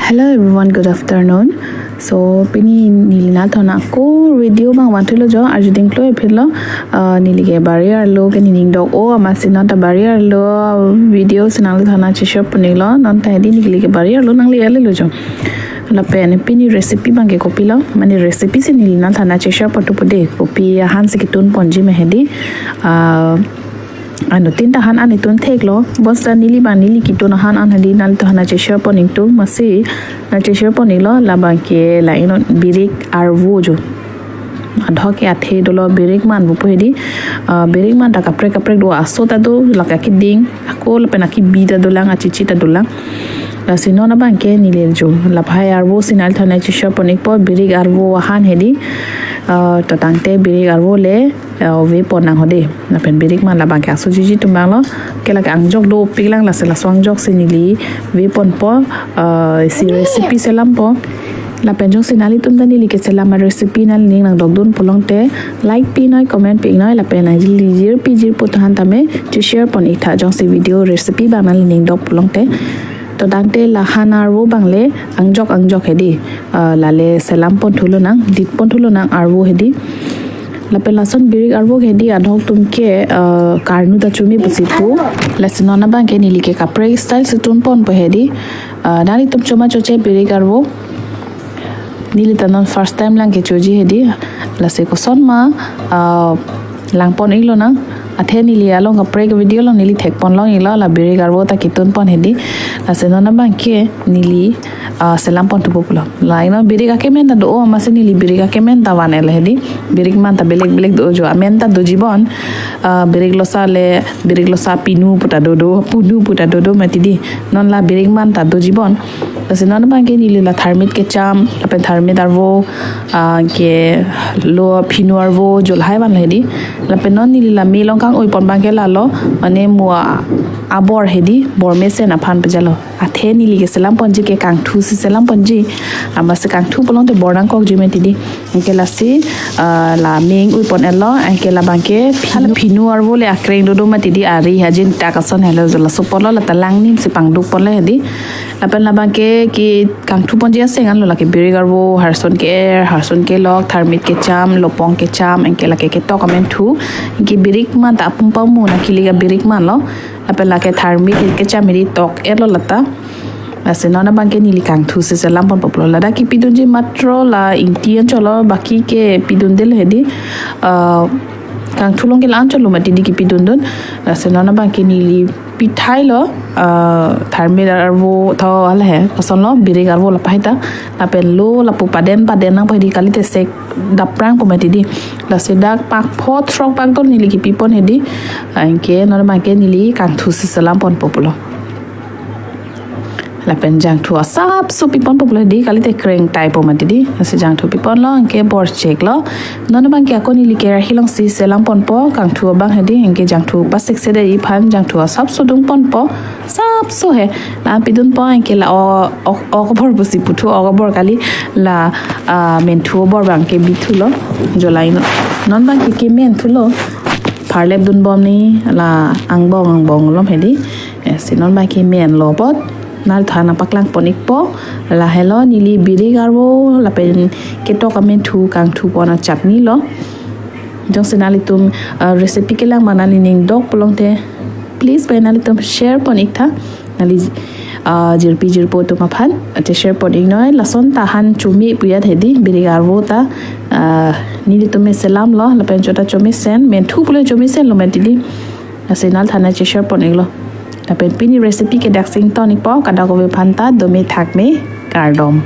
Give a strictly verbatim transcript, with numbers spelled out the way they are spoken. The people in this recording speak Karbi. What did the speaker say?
Hello everyone, good afternoon. So pini neli nanglitum aphan ako video abang vanthulo jo, arjuding klo ephirlo, uh, neli ke bari arlo ke nening dok-o, amatsi non ta bari arlo video si nanglitum aphan cheshare pon-iklo, non ta hedi neli ke bari arlo nangle-etlo jo. Lapen pini recipe abang ke kopilo, mane recipe si neli nanglitum aphan cheshare pon thupo dei, kopi ahan si ketun ponji ma hedi, uh, anuttin ta han an ketun theklo, bonsita neli abang neli ketun ahan an hedi nanglitum aphan cheshare pon-ikdun, amatsi nang cheshare pon-iklo, labang ke la ino birik arvo jo. Adhok ke athe dolo, birik man pupo hedi. Ah, birik man ta kaprek kaprek do, aso ta do, lake akiding, ako lapen akibi ta dolang, achichi ta dolang. Lasi non abang ke neli jo la phai arvo si nanglitum aphan cheshare pon-ikpo, birik arvo ahan hedi. Ah, to tangte birik arvo le, eh, ve pon nang ho dei. Lapen birik man labang ke aso jiji atum abang lo. Ke lake angjok dopik lang, lasi laso angjok si neli ve ponpo, eh, si recipe selampo. Lapen jongsi nanglitum ta neli keselam arecipe nanglining nangdokdun pulote like pinoi, comment pi-iknoi, lapen nangjirpi jirpo atum aphan tame cheshare pon-ik tha jongsi video recipe abang nanglining dok pulote. To tangte la han arvo abang le angjok angjok hedi, eh, lale selam pon thulo nang, dit pon thulo nang arvo hedi. Lapen lason birik arvo ke hedi adhok atum ke, eh, karnu ta chome pusi pu. Lasi non abang ke neli ke kaprek style si tun ponpo hedi. Eh, nanglitum choma choche birik arvo. Neli ta non first time lang kechoji hedi. Lasi koson ma, eh, lang pon-iklo nang. Athe neli along kaprek video along neli thek pon long-iklo, la birik arvo ta ketun pon hedi. Lasi non abang ke neli, ah, selam pon thupo pulo. La ino birik akemen ta do-o, amatsi neli birik akemen ta van-etlo hedi. Birik man ta belek belek do jo, amen ta doji bon. Ah, birik losa le, birik losa pinu pu ta dodo, punu pu ta dodo mati dei. Non la birik man ta doji bon. Lasi non abang ke neli la tharmit kecham, lapen tharmit arvo, ah, ke lo phinu arvo jo lahai vanlo hedi. Lapen non neli la me along kang-ui pon abang ke lalo, mane mo abor hedi, bor mesen aphan pajalo. Athe neli keselam ponji ke kangthu si selam ponji. Amatsi kangthu pulote bor nangkokji mati dei. Anke lasi, ah, la me ui pon-etlo, anke labang ke phinu, phinu arvo le akreng dodo mati dei, ari hajin ta kason helo jo, laso apotlo la ta langnim si pangduk ponlo hedi. Lapen labang ke ke kangthu ponji aseng anlo, lake birik arvo, harson ke-er, harson kelok, tharmit kecham, lopong kecham, anke lake ketok amen thu, anke birik man ta apum pamu nangkili ke birik man lo. Lapen lake tharmit kecham hedi tok-etlo lata. Lasi non abang ke neli kangthu si selam ponpo pulo. Ladak kepidunji matro la ingti anchotlo, baki kepidunde lo hedi. Ah, kangthu along ke la anchotlo mati dei kepidundun. Lasi non abang ke neli pithailo, ah, tharmit arvo tho hala he, kosonlo, birik arvo la pahai ta. Lapen lo lapu paden paden nangpo hedi, kalite sek daprangpo mati dei. Lasi dak pak pho throk pak do neli kepi pon hedi. Anke non abang ke neli kangthu si selam ponpo pulo. Lapen jangthu asapso pi ponpo pulo hedi, kalite kreng taipo mati dei. Lasi jangthu pi ponlo, anke bor cheklo. Non abang ke ako neli kerahi along si selam ponpo, kangthu abang hedi, anke jangthu pasik sede iphan jangthu asapso dung ponpo, sapso he. La pidunpo anke la o, o, ok abor pusi puthu, ok abor kali la, ah, menthu abor abang ke bithulo. Jo la ino. Non abang ke kemen thulo. Pharlep dun bom ni la angbong angbong lom hedi. Eh, si non abang ke menlo apot nanglitum aphan nangpaklang pon-ikpo. Lahelo neli birik arvo lapen ketok amen thu kangthu pon achutney lo. Jongsi nanglitum, ah, recipe kelang ma nanglining dok pulote, please bai nanglitum share pon-ik tha. Nangli, ah, jirpi jirpo atum aphan cheshare pon-iknoi. Lason ta han chome pu ya hedi, birik arvo ta, ah, nelitum me selamlo, lapen chota chomesen, menthu pulo chomesenlo mati dei. Lasi nanglitum aphan cheshare pon-iklo. Lapen pini recipe ke dak si ington-ikpo, kadokave aphan ta dome thakme, kardom.